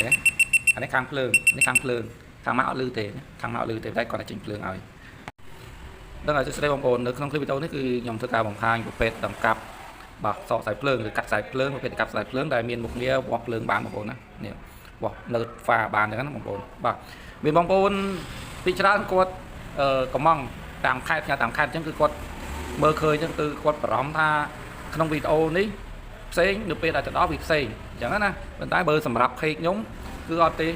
នេះអានេះខាងភ្លើងនេះខាងភ្លើងខាងម៉ាក់អត់លឺទេខាងម៉ាក់អត់លឺទេតែគាត់តែចេញភ្លើងឲ្យដឹងហើយសួស្តីបងប្អូននៅក្នុងคลิปវីដេអូនេះគឺខ្ញុំធ្វើការបង្ហាញប្រភេទដង្កាប់បាទសកខ្សែភ្លើងឬកាត់ខ្សែភ្លើងប្រភេទដង្កាប់ខ្សែភ្លើងដែលមានមុខងារវាស់ភ្លើងបានបងប្អូនណានេះវាស់នៅហ្វាបានអញ្ចឹងណាបងប្អូនបាទមានបងប្អូនពីច្រើនគាត់អឺកំងតាមខេត្តផ្ញើតាមខេត្តអញ្ចឹងគឺគាត់មើលឃើញអញ្ចឹងគឺគាត់បារម្ភថាក្នុងវីដេអូនេះផ្សេងនៅពេលដែលទៅដល់វាផ្សេងអញ្ចឹងណាប៉ុន្តែបើសម្រាប់ page ខ្ញុំគឺអត់ទេ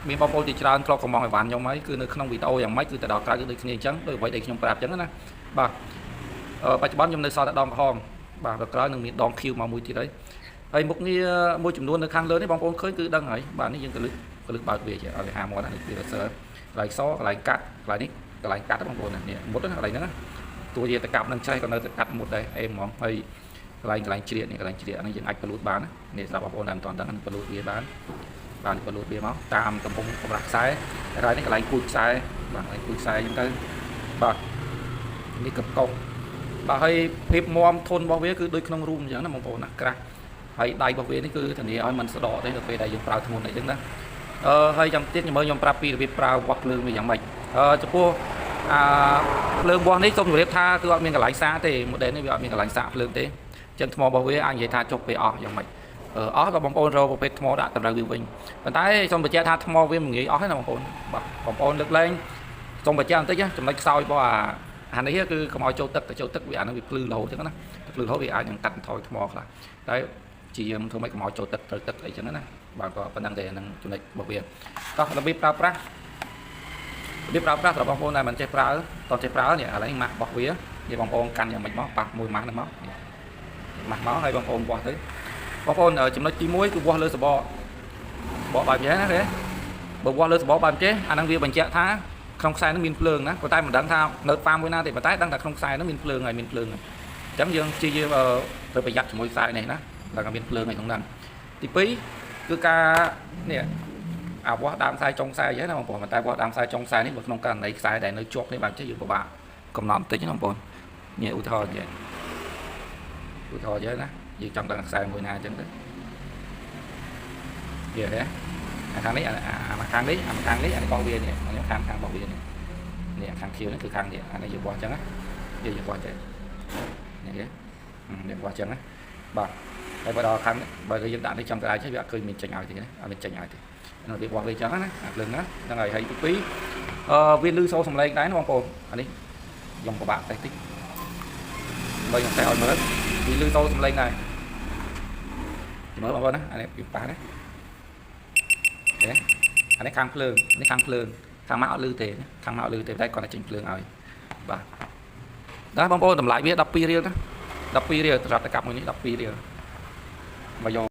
មានបងប្អូនជាច្រើនធ្លាប់កំងឲ្យបានខ្ញុំហើយគឺនៅក្នុងវីដេអូយ៉ាងម៉េចគឺទៅដល់ក្រៅគឺដូចគ្នាអញ្ចឹងដូចអ្វីដែលខ្ញុំប្រាប់អញ្ចឹងណាបាទអឺបច្ចុប្បន្នខ្ញុំនៅសល់តែដងក្រហមបាទដល់ក្រោយនឹងមានដងខៀវមកមួយទៀតហើយហើយមុខងារមួយចំនួននៅខាងលើនេះបងប្អូនឃើញគឺដឹងហើយបាទនេះយើងកលឹះកលឹះបើកវាជាឲ្យវាហាមាត់នេះវាសើកន្លែងសកន្លែងកាត់កន្លែងនេះកន្លែងកាត់បងប្អូននេះមុតណាកន្លែងហ្នឹងទោះជាតកាប់នឹងឆេះក៏នៅតែកាត់មុតដែរអេហ្មងហើយកន្លែងកន្លែងជ្រៀកនេះកន្លែងជ្រៀកអានេះយើងអាចបលូតបាននេះសម្រាប់បងប្អូនដែលមិនទាន់ដឹងបលូតវាបានបានបលូតវាមកតាមទំហំកម្រាស់ខ្សែហើយនេះកន្លែងគូចខ្សែបាទកន្លែងគូចខ្សែអញ្ចឹងទៅបាទនេះកកុកបាទហើយភាពមាំធន់របស់វាគឺដូចក្នុងរូមអញ្ចឹងណាបងប្អូនណាក្រាស់ហើយដៃរបស់វានេះគឺធានាឲ្យមិនស្ដកទេនៅពេលដែលយើងប្រើធ្ងន់អីចឹងណាអឺហើយចាំទៀតខ្ញុំមើលខ្ញុំប្រាប់ពីរបៀបប្រើវាស់ភ្លើងវាយ៉ាងម៉េចអឺចំពោះអាភ្លើងវាស់នេះសូមជម្រាបថាគឺអត់មានកន្លែងសាកទេ model នេះវាអត់មានកន្លែងសាកភ្លើងទេអញ្ចឹងថ្មរបស់វាអាចនិយាយថាចុះពេលអស់យ៉ាងម៉េចអស់ក៏បងប្អូនរកប្រភេទថ្មដាក់តម្រូវវាវិញប៉ុន្តែសូមបញ្ជាក់ថាថ្មវាមិនងាយអស់ទេណាបងប្អូនបាទបងប្អូនលើកលែងសូមបញ្ជាក់បន្តិចចំណុចខ្សោយរបស់អាអានេះគឺកុំឲ្យចូលទឹកទៅចូលទឹកវាអានឹងវាភ្លឺរហូតអញ្ចឹងណាភ្លឺរហូតវាអាចនឹងកាត់បន្ថយថ្មខ្លះតែជាយើងធ្វើម៉េចកុំឲ្យចូលទឹកត្រូវទឹកអីចឹងណាបាទក៏ប៉ុណ្្នឹងទេនឹងចំណុចរបស់វាតោះរបៀបប្រើប្រាស់របៀបប្រើប្រាស់របស់បងប្អូនដែលមិនចេះប្រើតោះចេះប្រើនេះឥឡូវម៉ាស់របស់វានេះបងប្អូនកាន់យ៉ាងម៉េចមកប៉ះមួយម៉ាស់ហ្នឹងមកនេះម៉ាស់មកហើយបងប្អូនវាស់ទៅបងប្អូនចំណុចទី1គឺវាស់លើសបកបកបែបនេះណាទេបើវាស់លើសបកបែបចេះអាហ្នឹងវាបញ្ជាក់ថាក្នុងខ្សែហ្នឹងមានភ្លើងណាប៉ុន្តែមិនដឹងថានៅហ្វាមួយណាទេប៉ុន្តែដឹងថាក្នុងខ្សែហ្នឹងមានភ្លើងហើយមានភ្លើងហើយអញ្ចឹងយើងព្យាយាមត្រូវប្រយ័ត្នជាមួយខ្សែនេះណាដល់តែមានភ្លើងឯក្នុងហ្នឹងទី2គឺការនេះអាវាស់ដើមខ្សែចុងខ្សែអញ្ចឹងណាបងប្អូនប៉ុន្តែវាស់ដើមខ្សែចុងខ្សែនេះបើក្នុងករណីខ្សែដែលនៅជាប់នេះបែបចេះយើងពិបាកកំណត់បន្តិចណាបងប្អូននេះឧទាហរណ៍អញ្ចឹងឧទាហរណ៍អញ្ចឹងណាយើងចង់ដឹងខ្សែមួយណាអញ្ចឹងទៅយល់ទេអាខាងនេះអាអាខាងនេះអាខាងនេះអានេះរបស់វានេះអានេះខាងខាងរបស់វានេះនេះខាងខៀវនេះគឺខាងនេះអានេះយើងវាស់អញ្ចឹងណាយើងវាស់អញ្ចឹងនេះគេនេះវាស់អញ្ចឹងណាបាទហើយបើដល់ខាងបើយើងដាក់នេះចំកណ្ដាលចេះវាអត់ឃើញមានចេញឲ្យទេណាអត់មានចេញឲ្យទេអានេះវាវាស់វាអញ្ចឹងណាអាភ្លើងណាហ្នឹងហើយហើយទី2អឺវាលឺសូរសំឡេងដែរណាបងប្អូនអានេះខ្ញុំពិបាកតែតិចបើខ្ញុំតែឲ្យមើលវាលឺសូរសំឡេងដែរមើលបងប្អូនណាអានេះវាប៉ះណាអូអានេះខាងភ្លើងនេះខាងភ្លើងខាងម៉ាក់អត់លឺទេខាងម៉ាក់អត់លឺទេតែគាត់តែចេញភ្លើងឲ្យបាទដល់បងប្អូនតម្លៃវា12រៀលណា12រៀលសម្រាប់តកាប់មួយនេះ12រៀលមកយក។